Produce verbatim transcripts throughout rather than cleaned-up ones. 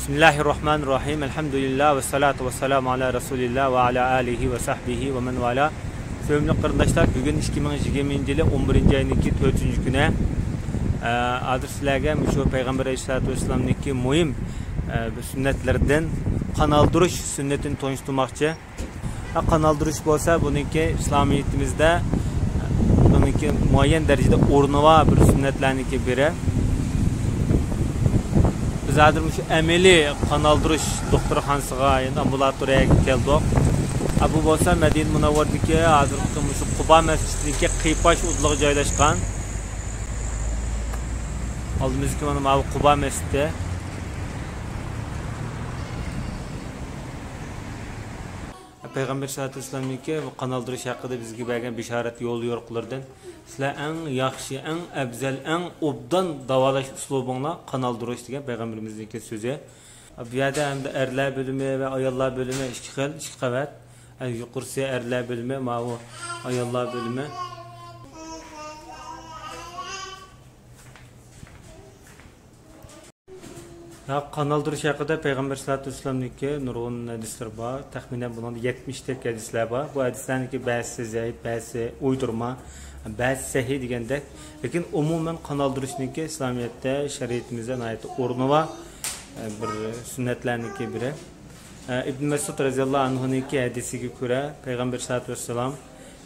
بىسمىللاھىررەھمانىررەھىم. ئەلھەمدۇلىللا ۋەسسالاتۇ ۋەسسالامۇ ئالا رەسۇلىللا ۋە ئالا ئالىھى ۋە سەھبىھى ۋە مەن ۋالا. سۆيۈملۈك قېرىنداشلار، بۈگۈن ئىككى مىڭ يىگىرمىنچى يىلى ئون بىرىنچى ئاينىڭكى تۆتىنچى كۈنى. ئە، ھازىر سىلەرگە مۇشۇ پەيغەمبەر ئەلەيھىسسالاتۇ ۋەسسالامنىڭكى مۇھىم، ئە، بىر سۈننەتلىرىدىن قان ئالدۇرۇش سۈننىتىنى تونۇشتۇرماقچى. ھە، قان ئالدۇرۇش بولسا بۇنىڭكى ئىسلامىيىتىمىزدە بۇنىڭكى مۇئەييەن دەرىجىدە ئورنى بار بىر سۈننەتلەرنىڭكى بىرى. بىز ھازىر مۇشۇ ئەمەلىي قان ئالدۇرۇش دوختۇرخانىسىغا، يەنى ئامبۇلاتورىيەگە كەلدۇق. ھە، بۇ بولسا مەدىنە مۇنەۋۋەرىدىكى ھازىرقى مۇشۇ قۇبا مەسچىتىدىكى قىيپاش ئۇدۇلىغا جايلاشقان. ئالدىمىزدىكى مانا ماۋۇ قۇبا مەسچىتى. پەيغەمبەر سەللەللاھۇ ئەلەيھى ۋەسەللەمنىڭكى قان ئالدۇرۇش ھەققىدە بىزگە بەرگەن بېشارەت، يول يورۇقلىرىدىن، سىلەر ئەڭ ياخشى، ئەڭ ئەۋزەل، ئەڭ ئوبدان داۋالاش ئۇسلۇبۇڭلار قان ئالدۇرۇش دېگەن پەيغەمبىرىمىزنىڭكى سۆزى. بۇ يەردە ھەمدە ئەرلەر بۆلۈمى ۋە ئاياللار بۆلۈمى ئىككى خىل، ئىككى قەۋەت. يۇقىرىسى ئەرلەر بۆلۈمى، ماۋۇ ئاياللار بۆلۈمى. ھە، قان ئالدۇرۇش ھەققىدە پەيغەمبەر سەللەللاھۇ ئەلەيھى ۋەسەللەمنىڭكى نۇرغۇن ھەدىسلىرى بار. تەخمىنەن بۇنىڭدا يەتمىشتەك ھەدىسلەر بار. بۇ ھەدىسلەرنىڭكى بەزىسى زەئىپ، بەزىسى ئويدۇرما، بەزىسى سەھىھ دېگەندەك. لېكىن ئومۇمەن قان ئالدۇرۇشنىڭكى ئىسلامىيەتتە، شەرىئىتىمىزدە ناھايىتى ئورنى بار، بىر سۈننەتلەرنىڭكى بىرى. ئىبن مەسئۇد رەزىياللاھۇ ئەنھۇنىڭكى ھەدىسىگە كۆرە، پەيغەمبەر سەللەللاھۇ ئەلەيھى ۋەسەللەم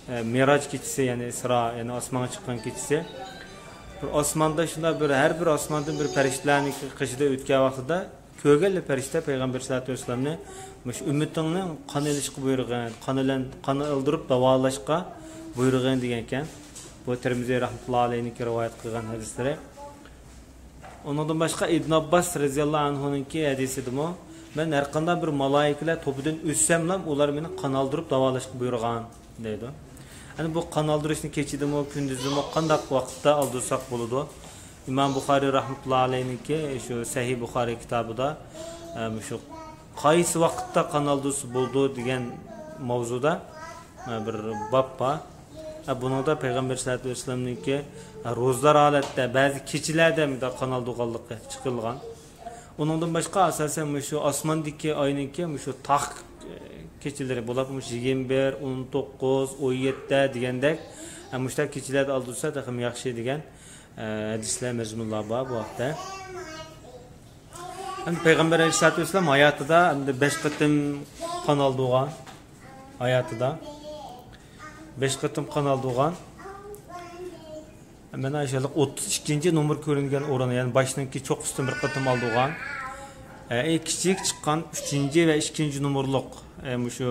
ئە، مىراج كېچىسى، يەنى ئىسرا، يەنى ئاسمانغا چىققان كېچىسى، بىر ئاسماندا شۇنداق بىر، ھەر بىر ئاسماندىن بىر پەرىشتىلەرنىڭ قېشىدا ئۆتكەن ۋاقتىدا، كۆرگەنلا پەرىشتە پەيغەمبەر سەللەللاھۇ ئەلەيھى ۋەسەللەمنى مۇشۇ ئۈممىتىڭنى قان ئېلىشقا بۇيرۇغىن، قان ئېلەن-، قان ئالدۇرۇپ داۋالاشقا بۇيرۇغىن دېگەنكەن. بۇ تىرمىزى رەھمەتۇللاھى ئەلەيھنىڭكى رىۋايەت قىلغان ھەدىسلىرى. ئۇنىڭدىن باشقا ئىبن ئابباس رەزىياللاھۇ ئەنھۇنىڭكى ھەدىسىدىمۇ، مەن ھەرقانداق بىر مالايىكىلەر توپىدىن ئۆتسەملا، ئۇلار مېنى قان ئالدۇرۇپ داۋالاشقا بۇيرۇغان، دەيدۇ. يەنى بۇ قان ئالدۇرۇشنى كېچىدىمۇ، كۈندۈزدىمۇ، قانداق ۋاقىتتا ئالدۇرساق بولىدۇ؟ ئىمام بۇخارىي رەھمەتۇللاھى ئەلەيھنىڭكى شۇ سەھىھ بۇخارىي كىتابىدا، ئە، مۇشۇ قايسى ۋاقىتتا قان ئالدۇرسا بولىدۇ دېگەن ماۋزۇدا، ئە، بىر باب بار. ئە، بۇنىڭدا پەيغەمبەر سەللەللاھۇ ئەلەيھى ۋەسەللەمنىڭكى، ئە، روزىلار ھالەتتە، بەزى كېچىلەردە مۇنداق قان ئالدۇرغانلىقى چىقىرىلغان. ئۇنىڭدىن باشقا، ئاساسەن، مۇشۇ ئاسماندىكى ئاينىڭكى مۇشۇ تاق، ئە، كېچىلىرى بولۇپ، مۇشۇ يىگىرمە بىر، ئون توققۇز، ئون يەتتە دېگەندەك، ئە، مۇشۇنداق كېچىلەردە ئالدۇرسا تېخىمۇ ياخشى دېگەن، ئە، ھەدىسلەر، مەزمۇنلار بار بۇ ھەقتە. ئەمدى پەيغەمبەر ئەلەيھىسسالاتۇ ۋەسسالام ھاياتىدا ئەمدى بەش قېتىم قان ئالدۇرغان. ھاياتىدا بەش قېتىم قان ئالدۇرغان. مانا شۇ ئوتتۇز ئىككىنچى نومۇر كۆرۈنگەن ئورۇن، يەنى باشنىڭكى چوققىسىدىن بىر قېتىم ئالدۇرغان. ئە، ئەڭ كىچىك چىققان ئۈچىنچى ۋە ئىككىنچى نومۇرلۇق، ئە، مۇشۇ،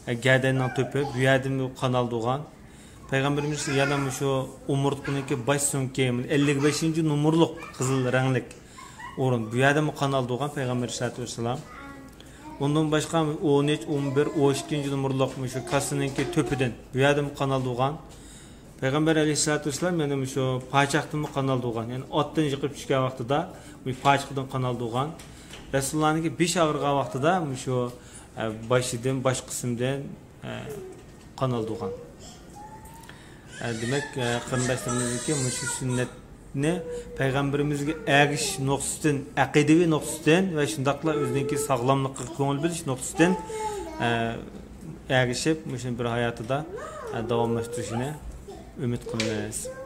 ئە، گەدەننىڭ تۆپى، بۇ يەردىن قان ئالدۇرغان. پەيغەمبىرىمىز يەنە مۇشۇ ئومۇرتقىنىڭكى باش سۆڭىكى، ئەللىك بەشىنچى نومۇرلۇق قىزىل رەڭلىك ئورۇن. بۇ يەردىمۇ قان ئالدۇرغان پەيغەمبەر ئەلەيھىسسالاتۇ ۋەسسالام. ئۇندىن باشقا ئون ئۈچ، ئون بىر، ئون ئىككىنچى نومۇرلۇق مۇشۇ كاسىنىڭكى تۆپىدىن، بۇ يەردىمۇ قان ئالدۇرغان. پەيغەمبەر ئەلەيھىسسالاتۇ ۋەسسالام يەنە مۇشۇ پاچاقتىنمۇ قان ئالدۇرغان. يەنى ئاتتىن يىقىپ چۈشكەن ۋاقتىدا مۇشۇ پاچىقىدىن قان ئالدۇرغان. رەسۇلۇللانىڭكى بېشى ئاغرىغان ۋاقتىدا مۇشۇ، ئە، باشىدىن، باش قىسمىدىن، ئە، قان ئالدۇرغان. ئە، دېمەك، ئە، قېرىنداشلىرىمىزنىڭكى مۇشۇ سۈننەتنى پەيغەمبىرىمىزگە ئەگىشىش نۇقتىسىدىن، ئەقىدىۋى نۇقتىسىدىن ۋە شۇنداقلا ئۆزىنىڭكى ساغلاملىقىغا كۆڭۈل بۆلۈش نۇقتىسىدىن، ئە، ئەگىشىپ، مۇشۇنى بىر ھاياتىدا، ئە، داۋاملاشتۇرۇشىنى ئۈمىد قىلىمىز.